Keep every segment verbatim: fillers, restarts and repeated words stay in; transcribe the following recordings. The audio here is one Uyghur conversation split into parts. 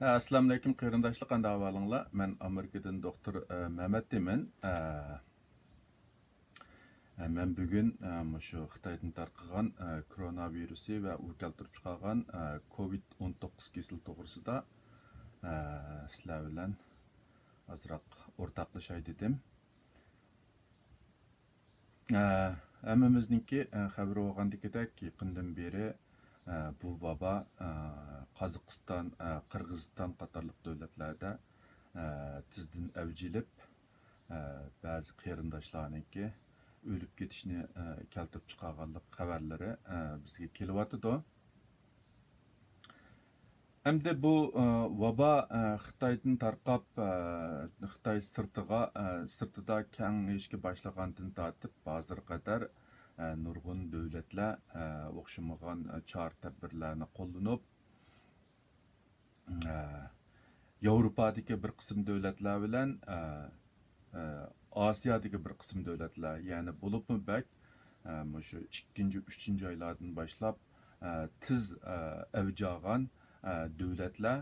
ئەسسالامۇئەلەيكۇم قېرىنداشلار، قانداق ئەھۋالىڭلار؟ مەن ئامېرىكىدىن دوختۇر، ئە، مەمەت دەيمەن. ئە، ئە، مەن بۈگۈن، ئە، مۇشۇ خىتايدىن تارقىغان، ئە، كورونا ۋىرۇسى ۋە ئۇ كەلتۈرۈپ چىقارغان، ئە، كوۋىد ئون توققۇز كېسىلى توغرىسىدا، ئە، سىلەر بىلەن ئازراق ئورتاقلىشاي دېدىم. ئە، ھەممىمىزنىڭكى، ئە، خەۋىرى بولغاندىكىدەك، يېقىندىن بېرى، ئە، بۇ ۋابا، ئە، قازاقىستان، ئە، قىرغىزىستان قاتارلىق دۆلەتلەردە، ئە، تېزدىن ئەۋج ئېلىپ، ئە، بەزى قېرىنداشلارنىڭكى ئۆلۈپ كېتىشىنى، ئە، كەلتۈرۈپ چىقارغانلىق خەۋەرلىرى، ئە، بىزگە كېلىۋاتىدۇ. ئەمدى بۇ، ئە، ۋابا، ئە، خىتايدىن تارقاپ، ئە، خىتاي سىرتىغا، ئە، سىرتىدا كېڭىيىشكە باشلىغاندىن تارتىپ ھازىرغا قەدەر، ئە، نۇرغۇن دۆلەتلەر، ئە، ئوخشىمىغان، ئە، چارە-تەدبىرلەرنى قوللىنىپ، ئە، ياۋروپادىكى بىر قىسىم دۆلەتلەر بىلەن، ئە، ئە، ئاسىيادىكى بىر قىسىم دۆلەتلەر، يەنى بولۇپمۇ بەك، ئە، مۇشۇ ئىككىنچى، ئۈچىنچى ئايلاردىن باشلاپ، ئە، تېز، ئە، ئەۋج ئالغان، ئە، دۆلەتلەر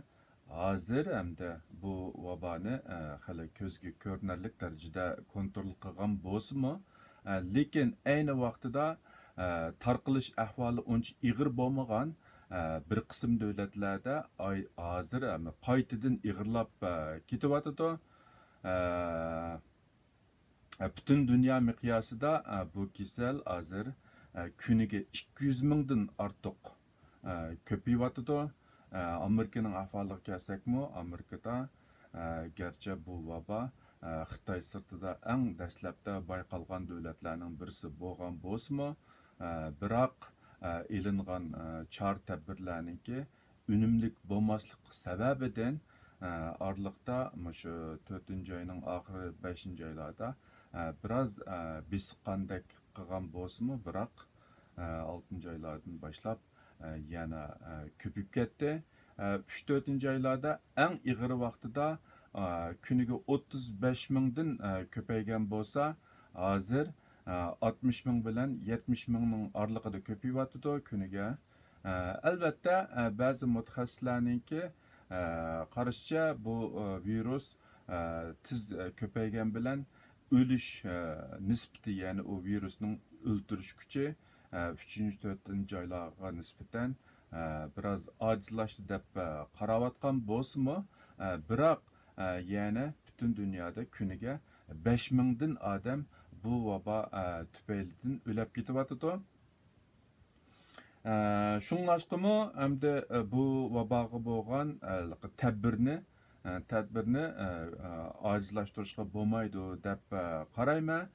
ھازىر ئەمدى بۇ ۋابانى، ئە، خېلى كۆزگە كۆرۈنەرلىك دەرىجىدە كونترول قىلغان بولسىمۇ، ئە، لېكىن ئەينى ۋاقتىدا، ئە، تارقىلىش ئەھۋالى ئۇنچە ئېغىر بولمىغان، ئە، بىر قىسىم دۆلەتلەردە ئاي-، ھازىر، ئە، قايتىدىن ئېغىرلاپ، ئە، كېتىۋاتىدۇ. ئە، پۈتۈن دۇنيا مىقياسىدا، ئە، بۇ كېسەل ھازىر، ئە، كۈنىگە ئىككى يۈز مىڭدىن ئارتۇق، ئە، كۆپىيىۋاتىدۇ. ئە، ئامېرىكىنىڭ ئەھۋالىغا كەلسەكمۇ، ئامېرىكىدا، ئە، گەرچە بۇ ۋابا، ئە، خىتاي سىرتىدا ئەڭ دەسلەپتە بايقالغان دۆلەتلەرنىڭ بىرسى بولغان بولسىمۇ، ئە، بىراق، ئە، ئېلىنغان، ئە، چارە-تەدبىرلەرنىڭكى ئۈنۈملۈك بولماسلىق سەۋەبىدىن، ئە، ئارىلىقتا مۇشۇ تۆتىنچى ئاينىڭ ئاخىرى، بەشىنچى ئايلاردا، ئە، بىراز، ئە، بېسىققاندەك قىلغان بولسىمۇ، بىراق، ئە، ئالتىنچى ئايلاردىن باشلاپ، ئە، يەنە، ئە، كۆپىيىپ كەتتى. ئە، ئۈچ، تۆتىنچى ئايلاردا ئەڭ ئېغىر ۋاقتىدا، ئە، كۈنىگە ئوتتۇز بەش مىڭدىن، ئە، كۆپەيگەن بولسا، ھازىر، ئە، ئاتمىش مىڭ بىلەن يەتمىش مىڭنىڭ ئارىلىقىدا كۆپىيىۋاتىدۇ كۈنىگە. ئە، ئەلۋەتتە، ئە، بەزى مۇتەخەسسىسلەرنىڭكى، ئە، قارىشىچە، بۇ، ئە، ۋىرۇس، ئە، تېز، ئە، كۆپەيگەن بىلەن ئۆلۈش، ئە، نىسبىتى، يەنى ئۇ ۋىرۇسنىڭ ئۆلتۈرۈش كۈچى، ئە، ئۈچىنچى، تۆتىنچى ئايلارغا نىسبەتەن، ئە، بىراز ئاجىزلاشتى دەپ، ئە، قاراۋاتقان بولسىمۇ، ئە، بىراق، ئە، يەنە پۈتۈن دۇنيادا كۈنىگە بەش مىڭدىن ئادەم بۇ ۋابا، ئە، تۈپەيلىدىن ئۆلۈپ كېتىۋاتىدۇ. ئە، شۇڭلاشقىمۇ ئەمدى، ئە، بۇ ۋاباغا بولغان، ئە، تەدبىرنى، ئە، تەدبىرنى، ئە، ئە، ئاجىزلاشتۇرۇشقا بولمايدۇ دەپ، ئە، قارايمەن.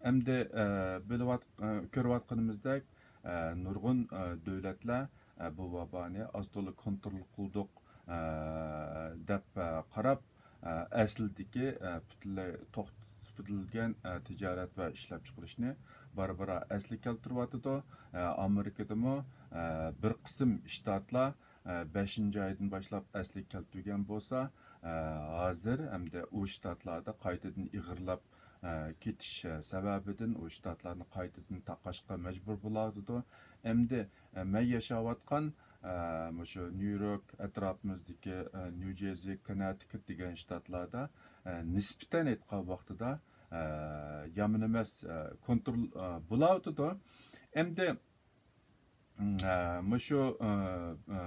ئەمدى، ئە، بىلىۋات-، ئە، كۆرۈۋاتقىنىمىزدەك، ئە، نۇرغۇن، ئە، دۆلەتلەر، ئە، بۇ ۋابانى ئاز تولا كونترول قىلدۇق، ئە، دەپ، ئە، قاراپ، ئە، ئەسلىدىكى، ئە، پۈتۈنلەي توختىتىلگەن، ئە، تىجارەت ۋە ئىشلەپچىقىرىشنى بارا-بارا ئەسلىگە كەلتۈرۈۋاتىدۇ. ئە، ئامېرىكىدىمۇ، ئە، بىر قىسىم شتاتلار، ئە، بەشىنچى ئايدىن باشلاپ ئەسلىگە كەلتۈرگەن بولسا، ئە، ھازىر ئەمدى ئۇ شتاتلاردا قايتىدىن ئېغىرلاپ، ئە، كېتىش، ئە، سەۋەبىدىن ئۇ شتاتلارنى قايتىدىن تاقاشقا مەجبۇر بولۇۋاتىدۇ. ئەمدى، ئە، مەن ياشاۋاتقان، ئە، مۇشۇ نيۇ يورك ئەتراپىمىزدىكى، ئە، نيۇ جېرسى، كوننېتىكېت دېگەن شتاتلاردا، ئە، نىسبىتەن ئېيتقان ۋاقتىدا، ئە، يامان ئەمەس، ئە، كونترول، ئە، بولاۋاتىدۇ. ئەمدى، ئە، مۇشۇ، ئە، ئە،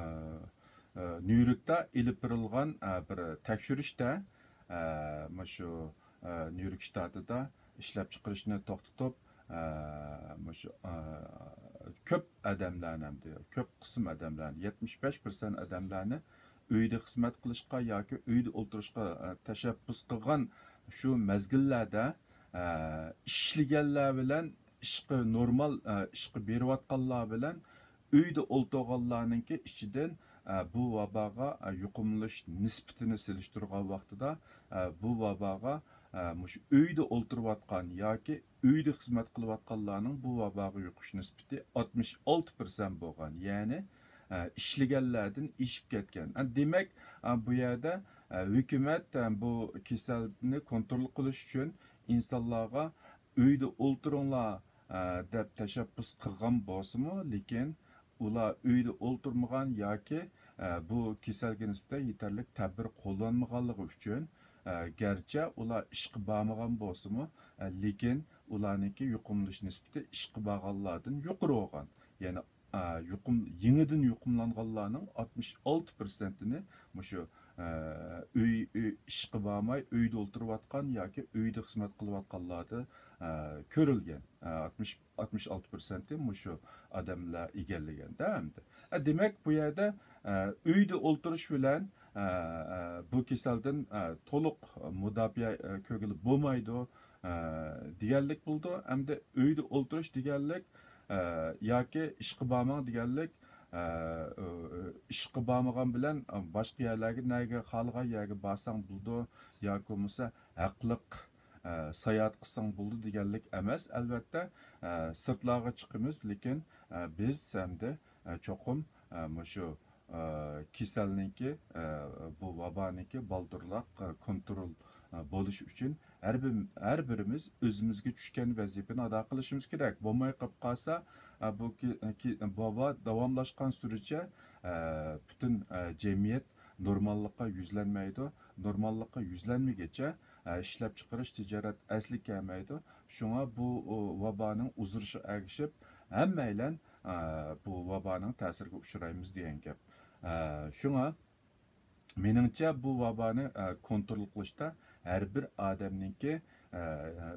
ئە، نيۇ يوركتا ئېلىپ بېرىلغان، ئە، بىر تەكشۈرۈشتە، ئە، مۇشۇ، ئە، نيۇ يورك شتاتىدا ئىشلەپچىقىرىشنى توختىتىپ، ئە، مۇشۇ، ئە، كۆپ ئادەملەرنى، ئەمدى كۆپ قىسىم ئادەملەرنى، يەتمىش بەش پىرسەنت ئادەملەرنى ئۆيدە خىزمەت قىلىشقا ياكى ئۆيدە ئولتۇرۇشقا، ئە، تەشەببۇس قىلغان شۇ مەزگىللەردە، ئە، ئىشلىگەنلەر بىلەن ئىشقا نورمال، ئە، ئىشقا بېرىۋاتقانلار بىلەن ئۆيدە ئولتۇرغانلارنىڭكى ئىچىدىن، ئە، بۇ ۋاباغا، ئە، يۇقۇملىنىش نىسبىتىنى سېلىشتۇرغان ۋاقتىدا، ئە، بۇ ۋاباغا، ئە، مۇشۇ ئۆيدە ئولتۇرۇۋاتقان ياكى ئۆيدە خىزمەت قىلىۋاتقانلارنىڭ بۇ ۋاباغا يۇقۇش نىسبىتى ئاتمىش ئالتە پىرسەنت بولغان، يەنى، ئە، ئىشلىگەنلەردىن ئېشىپ كەتكەن. ئە، دېمەك، ئە، بۇ يەردە، ئە، ھۆكۈمەت، ئە، بۇ كېسەلنى كونترول قىلىش ئۈچۈن ئىنسانلارغا ئۆيدە ئولتۇرۇڭلار، ئە، دەپ تەشەببۇس قىلغان بولسىمۇ، لېكىن ئۇلار ئۆيدە ئولتۇرمىغان ياكى، ئە، بۇ كېسەلگە نىسبەتەن يېتەرلىك تەدبىر قوللانمىغانلىقى ئۈچۈن، ئە، گەرچە ئۇلار ئىشقا بارمىغان بولسىمۇ، ئە، لېكىن ئۇلارنىڭكى يۇقۇملىنىش نىسبىتى ئىشقا بارغانلاردىن يۇقىرى بولغان. يەنى، ئە، يۇقۇم، يېڭىدىن يۇقۇملانغانلارنىڭ ئاتمىش ئالتە پىرسەنتىنى مۇشۇ، ئە، ئۆي، ئۆي، ئىشقا بارماي، ئۆيدە ئولتۇرۇۋاتقان ياكى ئۆيدە خىزمەت قىلىۋاتقانلاردا، ئە، كۆرۈلگەن. ئە، ئاتمىش، ئاتمىش ئالتە پىرسەنتى مۇشۇ ئادەملەر ئىگىلىگەندە ئەمدى. ئە، دېمەك، بۇ يەردە، ئە، ئۆيدە ئولتۇرۇش بىلەن، ئە، ئە، بۇ كېسەلدىن، ئە، تولۇق مۇداپىئە، ئە، كۆرگىلى بولمايدۇ، ئە، دېگەنلىك بولىدۇ. ئەمدى ئۆيدە ئولتۇرۇش دېگەنلىك، ئە، ياكى ئىشقا بارماڭ دېگەنلىك، ئە، ئىشقا بارمىغان بىلەن باشقا يەرلەرگە، نەگە خالىغان يەرگە بارساڭ بولىدۇ، ياكى بولمىسا ھەقلىق، ئە، ساياھەت قىلساڭ بولىدۇ دېگەنلىك ئەمەس. ئەلۋەتتە، ئە، سىرتلارغا چىقىمىز، لېكىن، ئە، بىز ئەمدى، ئە، چوقۇم، ئە، مۇشۇ، ئە، كېسەلنىڭكى، ئە، بۇ ۋابانىڭكى بالدۇرراق، ئە، كونترول، ئە، بولۇشى ئۈچۈن ھەر بىر، ھەر بىرىمىز ئۆزىمىزگە چۈشكەن ۋەزىپىنى ئادا قىلىشىمىز كېرەك. بولماي قېلىپ قالسا، ئە، بۇ كى-، كى-، ۋابا داۋاملاشقان سۈرىچە، ئە، پۈتۈن، ئە، جەمئىيەت نورماللىققا يۈزلەنمەيدۇ. نورماللىققا يۈزلەنمىگىچە، ئە، ئىشلەپچىقىرىش، تىجارەت ئەسلىگە كەلمەيدۇ. شۇڭا بۇ، ئۇ، ۋابانىڭ ئۇزىرىشىغا ئەگىشىپ، ھەممەيلەن، ئە، بۇ ۋابانىڭ تەسىرىگە ئۇچرايمىز دېگەن گەپ. ئە، شۇڭا مېنىڭچە، بۇ ۋابانى، ئە، كونترول قىلىشتا ھەر بىر ئادەمنىڭكى، ئە،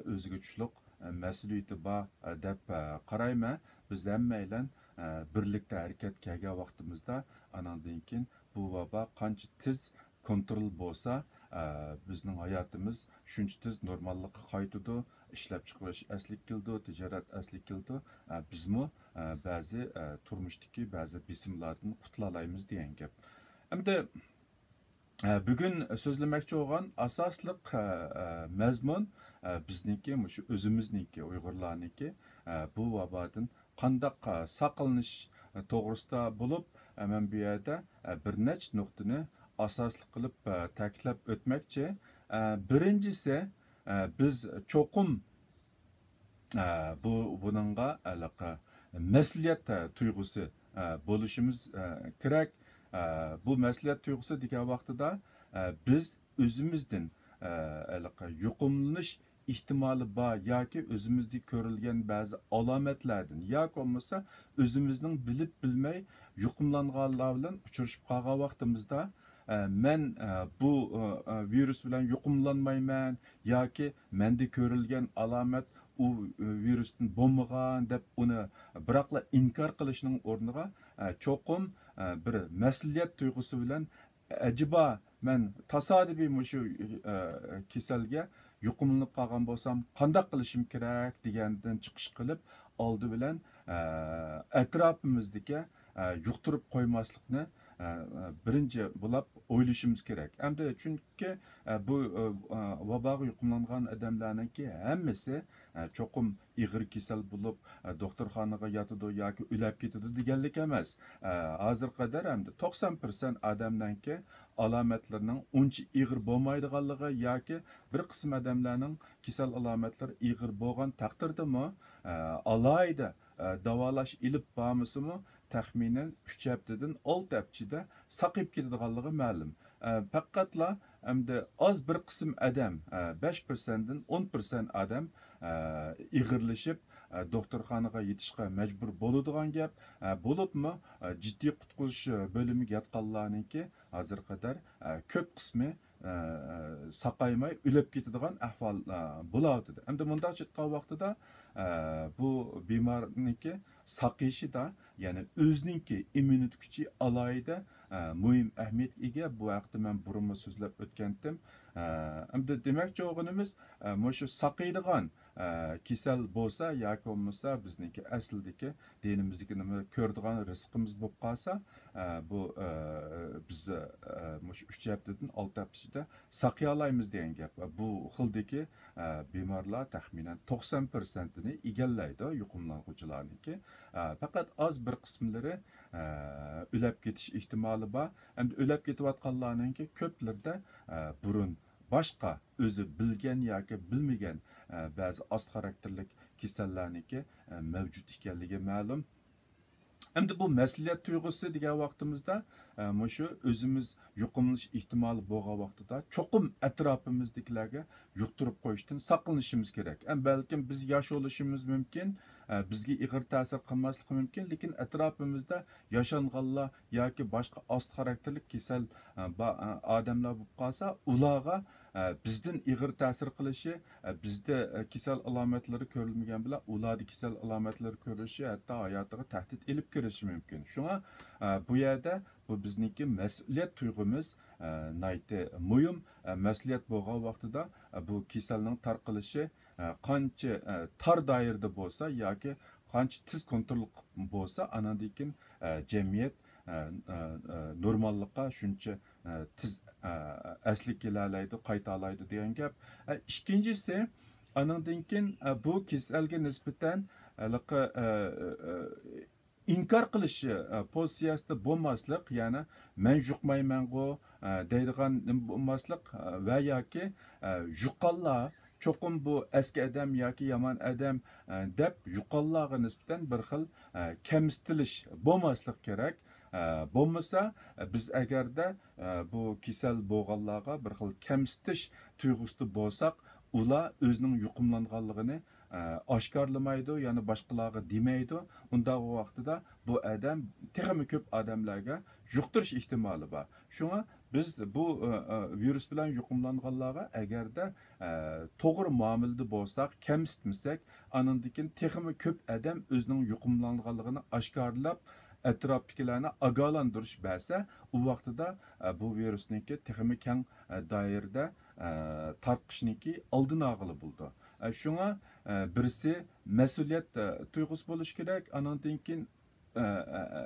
ئۆزىگە چۈشلۈق، ئە، مەسئۇلىيىتى بار، ئە، دەپ، ئە، قارايمەن. بىز ھەممەيلەن، ئە، بىرلىكتە ھەرىكەتكە كەلگەن ۋاقتىمىزدا، ئاناندىن كېيىن بۇ ۋابا قانچە تېز كونترول بولسا، ئە، بىزنىڭ ھاياتىمىز شۇنچە تېز نورماللىققا قايتىدۇ، ئىشلەپچىقىرىش ئەسلىگە كېلىدۇ، تىجارەت ئەسلىگە كېلىدۇ، ئە، بىزمۇ، ئە، بەزى، ئە، تۇرمۇشتىكى بەزى بېسىملاردىن قۇتۇلالايمىز دېگەن گەپ. ئەمدى، ئە، بۈگۈن سۆزلىمەكچى بولغان ئاساسلىق، ئە، ئە، مەزمۇن، ئە، بىزنىڭكى، مۇشۇ ئۆزىمىزنىڭكى، ئۇيغۇرلارنىڭكى، ئە، بۇ ۋابادىن قانداق، ئە، ساقلىنىش، ئە، توغرىسىدا بولۇپ، ئە، مەن بۇ يەردە، ئە، بىر نەچچە نۇقتىنى ئاساسلىق قىلىپ، ئە، تەكىتلەپ ئۆتمەكچى. ئە، بىرىنچىسى، ئە، بىز چوقۇم، ئە، بۇ، بۇنىڭغا ھېلىقى مەسئۇلىيەت، ئە، تۇيغۇسى، ئە، بولۇشىمىز، ئە، كېرەك. ئە، بۇ مەسئۇلىيەت تۇيغۇسى دېگەن ۋاقتىدا، ئە، بىز ئۆزىمىزدىن، ئە، ھېلىقى يۇقۇملىنىش ئېھتىمالى بار ياكى ئۆزىمىزدە كۆرۈلگەن بەزى ئالامەتلەردىن ياكى بولمىسا ئۆزىمىزنىڭ بىلىپ بىلمەي يۇقۇملانغانلار بىلەن ئۇچرىشىپ قالغان ۋاقتىمىزدا، ئە، مەن، ئە، بۇ، ئە، ئە، ۋىرۇس بىلەن يۇقۇملانمايمەن ياكى مەندە كۆرۈلگەن ئالامەت ئۇ، ئە، ۋىرۇستىن بولمىغان دەپ ئۇنى بىراقلا ئىنكار قىلىشنىڭ ئورنىغا، ئە، چوقۇم، ئە، بىر مەسئۇلىيەت تۇيغۇسى بىلەن ئەجەبا مەن تاسادىپىي مۇشۇ، ئە، كېسەلگە يۇقۇملىنىپ قالغان بولسام قانداق قىلىشىم كېرەك دېگەندىن چىقىش قىلىپ، ئالدى بىلەن، ئە، ئەتراپىمىزدىكى، ئە، يۇقتۇرۇپ قويماسلىقنى، ئە، بىرىنچى بولاپ ئويلىشىمىز كېرەك. ئەمدى چۈنكى، ئە، بۇ، ئە، ۋاباغا يۇقۇملانغان ئادەملەرنىڭكى ھەممىسى، ئە، چوقۇم ئېغىر كېسەل بولۇپ، ئە، دوختۇرخانىغا ياتىدۇ ياكى ئۆلەپ كېتىدۇ دېگەنلىك ئەمەس. ئە، ھازىرغا قەدەر ئەمدى توقسان پىرسەنت ئادەمنىڭكى ئالامەتلىرىنىڭ ئۇنچە ئېغىر بولمايدىغانلىقى ياكى بىر قىسىم ئادەملەرنىڭ كېسەل ئالامەتلىرى ئېغىر بولغان تەقدىردىمۇ، ئە، ئالاھىدە، ئە، داۋالاش ئېلىپ بارمىسىمۇ، تەخمىنەن ئۈچ ھەپتىدىن ئالتە ھەپتە ئىچىدە ساقىيىپ كېتىدىغانلىقى مەلۇم. ئە، پەقەتلا ئەمدى ئاز بىر قىسىم ئادەم، ئە، بەش پىرسەنتتىن ئون پىرسەنت ئادەم، ئە، ئېغىرلىشىپ، ئە، دوختۇرخانىغا يېتىشقا مەجبۇر بولىدىغان گەپ. ئە، بولۇپمۇ، ئە، جىددىي قۇتقۇزۇش بۆلۈمىگە ياتقانلارنىڭكى ھازىرغا قەدەر، ئە، كۆپ قىسمى، ئە، ساقايماي ئۆلۈپ كېتىدىغان ئەھۋال، ئە، بولاۋاتىدۇ. ئەمدى مۇنداق ئېيتقان ۋاقتىدا، ئە، بۇ بىمارنىڭكى ساقىيىشىدا، يەنى ئۆزىنىڭكى ئىممۇنىتېت كۈچى ئالاھىدە، ئە، مۇھىم ئەھمىيەتكە ئىگە. بۇ ھەقتە مەن بۇرۇنمۇ سۆزلەپ ئۆتكەنتىم. ئە، ئەمدى دېمەكچى بولغىنىمىز، ئە، مۇشۇ ساقىيىدىغان، ئە، كېسەل بولسا ياكى بولمىسا بىزنىڭكى ئەسلىدىكى دىنىمىزدىكى نېمە كۆرىدىغان رىزقىمىز بولۇپ قالسا، ئە، بۇ، ئە، بىز، ئە، مۇشۇ ئۈچ ھەپتىدىن ئالتە ھەپتە ئىچىدە ساقىيالايمىز دېگەن گەپ. بۇ خىلدىكى، ئە، بىمارلار تەخمىنەن توقسان پىرسەنتىنى ئىگىلەيدۇ يۇقۇملانغۇچىلارنىڭكى. ئە، پەقەت ئاز بىر قىسىملىرى، ئە، ئۆلەپ كېتىش ئېھتىمالى بار. ئەمدى ئۆلەپ كېتىۋاتقانلارنىڭكى كۆپلىرىدە، ئە، بۇرۇن باشقا ئۆزى بىلگەن ياكى بىلمىگەن، ئە، بەزى ئاز خاراكتېرلىك كېسەللەرنىڭكى، ئە، مەۋجۇت ئىكەنلىكى مەلۇم. ئەمدى بۇ مەسئۇلىيەت تۇيغۇسى دېگەن ۋاقتىمىزدا، ئە، مۇشۇ ئۆزىمىز يۇقۇملىنىش ئېھتىمالى بولغان ۋاقتىدا چوقۇم ئەتراپىمىزدىكىلەرگە يۇقتۇرۇپ قويۇشتىن ساقلىنىشىمىز كېرەك. ئە، بەلكىم بىز ياش بولۇشىمىز مۇمكىن، ئە، بىزگە ئېغىر تەسىر قىلماسلىقى مۇمكىن، لېكىن ئەتراپىمىزدا ياشانغانلار ياكى باشقا ئاستا خاراكتېرلىك كېسەل، ئە، با-، ئە، ئادەملەر بولۇپ قالسا، ئۇلارغا، ئە، بىزدىن ئېغىر تەسىر قىلىشى، ئە، بىزدە، ئە، كېسەل ئالامەتلىرى كۆرۈلمىگەن بىلەن ئۇلاردا كېسەل ئالامەتلىرى كۆرۈلۈشى ھەتتا ھاياتىغا تەھدىت ئېلىپ كېلىشى مۇمكىن. شۇڭا، ئە، بۇ يەردە بۇ بىزنىڭكى مەسئۇلىيەت تۇيغۇمىز، ئە، ناھايىتى مۇھىم. ئە، مەسئۇلىيەت بولغان ۋاقتىدا، ئە، بۇ كېسەلنىڭ تارقىلىشى، ئە، قانچە، ئە، تار دائىرىدە بولسا ياكى قانچە تېز كونترول قىلىپ بولسا، ئاناندىن كېيىن، ئە، جەمئىيەت، ئە، ئە، ئە، نورماللىققا شۇنچە، ئە، تېز، ئە، ئەسلىگە كېلەلەيدۇ، قايتالايدۇ دېگەن گەپ. ئە، ئىككىنچىسى، ئانىڭدىن كېيىن، ئە، بۇ كېسەلگە نىسبەتەن ھېلىقى، ئە، ئە، ئىنكار قىلىش، ئە، پوزىتسىيەسىدە بولماسلىق، يەنى مەن يۇقمايمەنغۇ، ئە، دەيدىغان نېمە بولماسلىق، ئە، ۋە ياكى، ئە، يۇققانلار چوقۇم بۇ ئەسكى ئادەم ياكى يامان ئادەم، ئە، دەپ يۇققانلارغا نىسبەتەن بىر خىل، ئە، كەمسىتىلىش بولماسلىق كېرەك. ئە، بولمىسا، بىز ئەگەردە، ئە، بۇ كېسەل بولغانلارغا بىر خىل كەمسىتىش تۇيغۇسىدا بولساق، ئۇلار ئۆزىنىڭ يۇقۇملانغانلىقىنى، ئە، ئاشكارىلىمايدۇ، يەنى باشقىلارغا دېمەيدۇ. ئۇنداق ۋاقتىدا بۇ ئادەم تېخىمۇ كۆپ ئادەملەرگە يۇقتۇرۇش ئېھتىمالى بار. شۇڭا بىز بۇ، ئە، ئە، ۋىرۇس بىلەن يۇقۇملانغانلارغا ئەگەردە، ئە، توغرا مۇئامىلىدە بولساق، كەمسىتمىسەك، ئانىڭدىن كېيىن تېخىمۇ كۆپ ئادەم ئۆزىنىڭ يۇقۇملانغانلىقىنى ئاشكارىلاپ، ئەتراپتىكىلەرنى ئاگاھلاندۇرۇش بەرسە، ئۇ ۋاقتىدا، ئە، بۇ ۋىرۇسنىڭكى تېخىمۇ كەڭ، ئە، دائىرىدە، ئە، تارقىشنىڭكى ئالدىنى ئالغىلى بولىدۇ. ئە، شۇڭا، ئە، بىرسى مەسئۇلىيەت، ئە، تۇيغۇسى بولۇشى كېرەك، ئانىڭدىن كېيىن، ئە، ئە، ئە،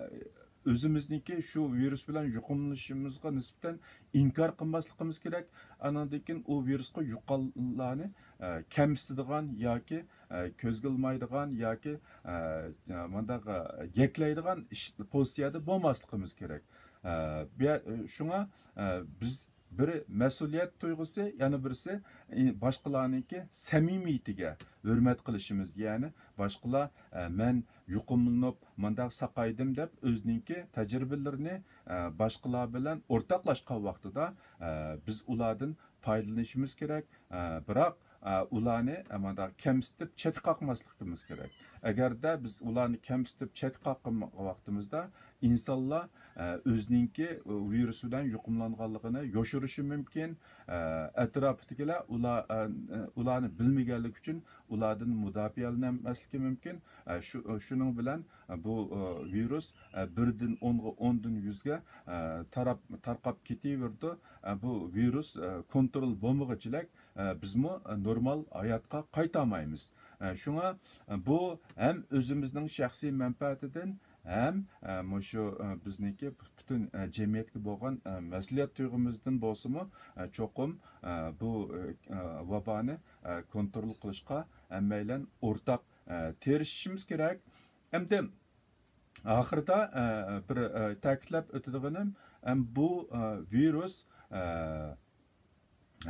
ئۆزىمىزنىڭكى شۇ ۋىرۇس بىلەن يۇقۇملىنىشىمىزغا نىسبەتەن ئىنكار قىلماسلىقىمىز كېرەك. ئانىڭدىن كېيىن ئۇ ۋىرۇسقا يۇققانلارنى، ئە، كەمسىتىدىغان ياكى، ئە، كۆزگە ئىلمايدىغان ياكى، ئە، مۇنداق، ئە، يەكلەيدىغان ئىش، پوزىتسىيەدە بولماسلىقىمىز كېرەك. ئە، بۇ يە-، شۇڭا، ئە، بىز بىرى مەسئۇلىيەت تۇيغۇسى، يەنە بىرسى، ئى، باشقىلارنىڭكى سەمىمىيىتىگە ھۆرمەت قىلىشىمىز، يەنى باشقىلار، ئە، مەن يۇقۇملىنىپ، مۇنداق ساقايدىم دەپ ئۆزىنىڭكى تەجرىبىلىرىنى، ئە، باشقىلار بىلەن ئورتاقلاشقان ۋاقتىدا، ئە، بىز ئۇلاردىن پايدىلىنىشىمىز كېرەك. ئە، بىراق، ئە، ئۇلارنى، ئە، مۇنداق كەمسىتىپ چەتكە قاقماسلىقىمىز كېرەك. ئەگەردە بىز ئۇلارنى كەمسىتىپ چەتكە قاققان ۋاقتىمىزدا، ئىنسانلار، ئە، ئۆزىنىڭكى ۋىرۇس بىلەن يۇقۇملانغانلىقىنى يوشۇرۇشى مۇمكىن. ئە، ئەتراپىدىكىلەر ئۇلار، ئە، ئۇلارنى بىلمىگەنلىكى ئۈچۈن ئۇلاردىن مۇداپىئەلىنەلمەسلىكى مۇمكىن. ئە، شۇ، شۇنىڭ بىلەن، ئە، بۇ، ئە، ۋىرۇس، ئە، بىردىن ئونغا، ئوندىن يۈزگە، ئە، تاراپ، تارقاپ كېتىۋېرىدۇ. ئە، بۇ ۋىرۇس، ئە، كونترول بولمىغۇچىلىك، ئە، بىزمۇ، ئە، نورمال ھاياتقا قايتالمايمىز. ئە، شۇڭا، ئە، بۇ ھەم ئۆزىمىزنىڭ شەخسىي مەنپەئەتىدىن، ھەم، ئە، مۇشۇ، ئە، بىزنىڭكى پۈتۈن، ئە، جەمئىيەتكە بولغان، ئە، مەسئۇلىيەت تۇيغۇمىزدىن بولسىمۇ، ئە، چوقۇم، ئە، بۇ، ئە، ۋابانى، ئە، كونترول قىلىشقا ھەممەيلەن ئورتاق، ئە، تىرىشىشىمىز كېرەك. ئەمدى ئاخىرىدا، ئە، بىر، ئە، تەكىتلەپ ئۆتىدىغىنىم، ئەم، بۇ، ئە، ۋىرۇس، ئە،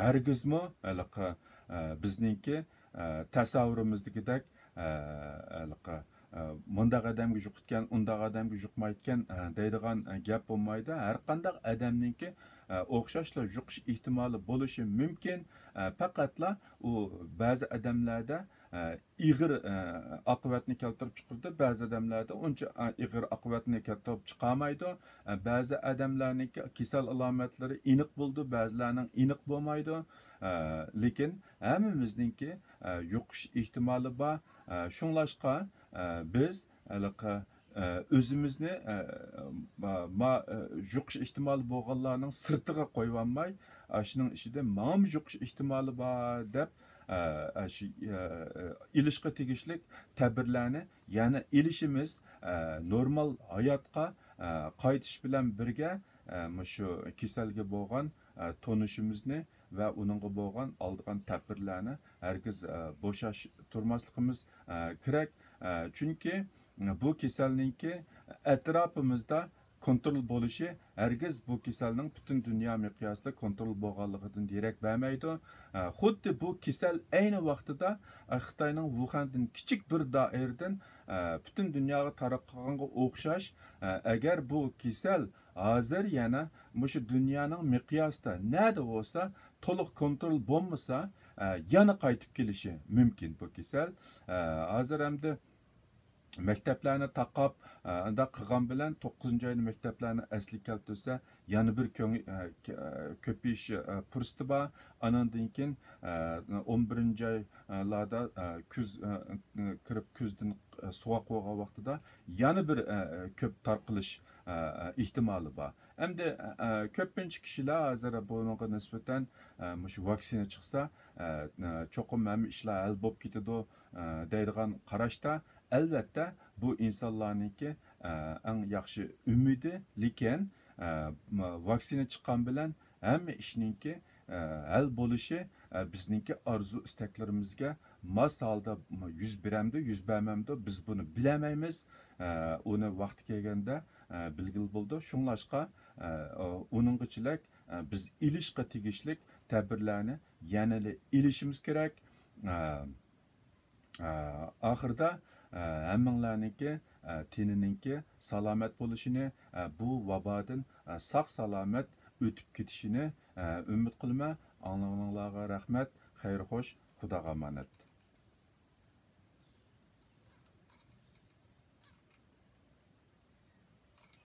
ھەرگىزمۇ ھېلىقى، ئە، بىزنىڭكى، ئە، تەسەۋۋۇرىمىزدىكىدەك، ئە، ھېلىقى، ئە، مۇنداق ئادەمگە يۇقىدىكەن، ئۇنداق ئادەمگە يۇقمايدىكەن، ئە، دەيدىغان، ئە، گەپ بولمايدۇ. ھەر قانداق ئادەمنىڭكى، ئە، ئوخشاشلا يۇقۇش ئېھتىمالى بولۇشى مۇمكىن. ئە، پەقەتلا ئۇ بەزى ئادەملەردە، ئە، ئېغىر، ئە، ئاقىۋەتنى كەلتۈرۈپ چىقىرىدۇ. بەزى ئادەملەردە ئۇنچە، ئە، ئېغىر ئاقىۋەتنى كەلتۈرۈپ چىقارمايدۇ. ئە، بەزى ئادەملەرنىڭكى كېسەل ئالامەتلىرى ئېنىق بولىدۇ، بەزىلەرنىڭ ئېنىق بولمايدۇ. ئە، لېكىن ھەممىمىزنىڭكى، ئە، يۇقۇش ئېھتىمالى بار. ئە، شۇڭلاشقا، ئە، بىز ھېلىقى، ئە، ئۆزىمىزنى، ئە، ما، ما، ئە، يۇقۇش ئېھتىمالى بولغانلارنىڭ سىرتىغا قويۇۋالماي، ئاشۇنىڭ ئىچىدە ماڭىمۇ يۇقۇش ئېھتىمالى بار دەپ، ئە، ئە، شۇ، ئە، ئە، ئېلىشقا تېگىشلىك تەدبىرلەرنى يەنە ئېلىشىمىز، ئە، نورمال ھاياتقا، ئە، قايتىش بىلەن بىرگە، ئە، مۇشۇ كېسەلگە بولغان، ئە، تونۇشىمىزنى ۋە ئۇنىڭغا بولغان ئالىدىغان تەدبىرلەرنى ھەرگىز، ئە، بوشاش تۇرماسلىقىمىز، ئە، كېرەك. ئە، چۈنكى بۇ كېسەلنىڭكى ئەتراپىمىزدا كونترول بولۇشى ھەرگىز بۇ كېسەلنىڭ پۈتۈن دۇنيا مىقياسىدا كونترول بولغانلىقىدىن دېرەك بەرمەيدۇ. ئە، خۇددى بۇ كېسەل ئەينى ۋاقتىدا، ئە، خىتاينىڭ ۋۇخەندىن كىچىك بىر دائىرىدىن، ئە، پۈتۈن دۇنياغا تارقىغانغا ئوخشاش. ئە، ئەگەر بۇ كېسەل، ھازىر يەنە مۇشۇ دۇنيانىڭ مىقياسىدا نەدە بولسا، تولۇق كونترول بولمىسا، ئە، يەنە قايتىپ كېلىشى مۇمكىن بۇ كېسەل. ئە، ھازىر ئەمدى مەكتەپلەرنى تاقاپ، ئە، ئۇنداق قىلغان بىلەن توققۇزىنچى ئايدا مەكتەپلەرنى ئەسلىگە كەلتۈرسە، يەنە بىر كۆڭ-، ئە، ك-، ئە، كۆپىيىش، ئە، پۇرسىتى بار. ئانىڭدىن كېيىن، ئە، ئون بىرىنچى ئايلاردا، ئە، كۈز، ئە، كىرىپ كۈزدىن، ئە، سوغۇق بولغان ۋاقتىدا يەنە بىر، ئە، كۆپ تارقىلىش، ئە، ئە، ئېھتىمالى بار. ئەمدى، ئە، كۆپىنچە كىشىلەر ھازىر بۇنىڭغا نىسبەتەن، ئە، مۇشۇ ۋاكسىنا چىقسا، ئە، ئە، چوقۇم ھەممە ئىشلار ھەل بولۇپ كېتىدۇ، ئە، دەيدىغان قاراشتا، ئەلۋەتتە، بۇ ئىنسانلارنىڭكى، ئە، ئەڭ ياخشى ئۈمىدى، لېكىن، ئە، م-، ۋاكسىنا چىققان بىلەن ھەممە ئىشنىڭكى، ئە، ھەل بولۇشى، ئە، بىزنىڭكى ئارزۇ ئىستەكلىرىمىزگە ماس ھالدا يۈز بېرەمدۇ، يۈز بەرمەمدۇ، بىز بۇنى بىلەلمەيمىز. ئە، ئۇنى ۋاقتى كەلگەندە، ئە، بىلگىلى بولىدۇ. شۇڭلاشقا، ئە، ئۇنىڭغىچىلىك، ئە، بىز ئېلىشقا تېگىشلىك تەدبىرلەرنى يەنىلا ئېلىشىمىز كېرەك. ئە، ئە، ئاخىردا، ئە، ھەممىڭلارنىڭكى، ئە، تېنىنىڭكى سالامەت بولۇشىنى، ئە، بۇ ۋابادىن، ئە، ساق-سالامەت ئۆتۈپ كېتىشىنى، ئە، ئۈمىد قىلىمەن. ئاڭلىغىنىڭلارغا رەھمەت. خەير خوش. خۇداغا ئامانەت.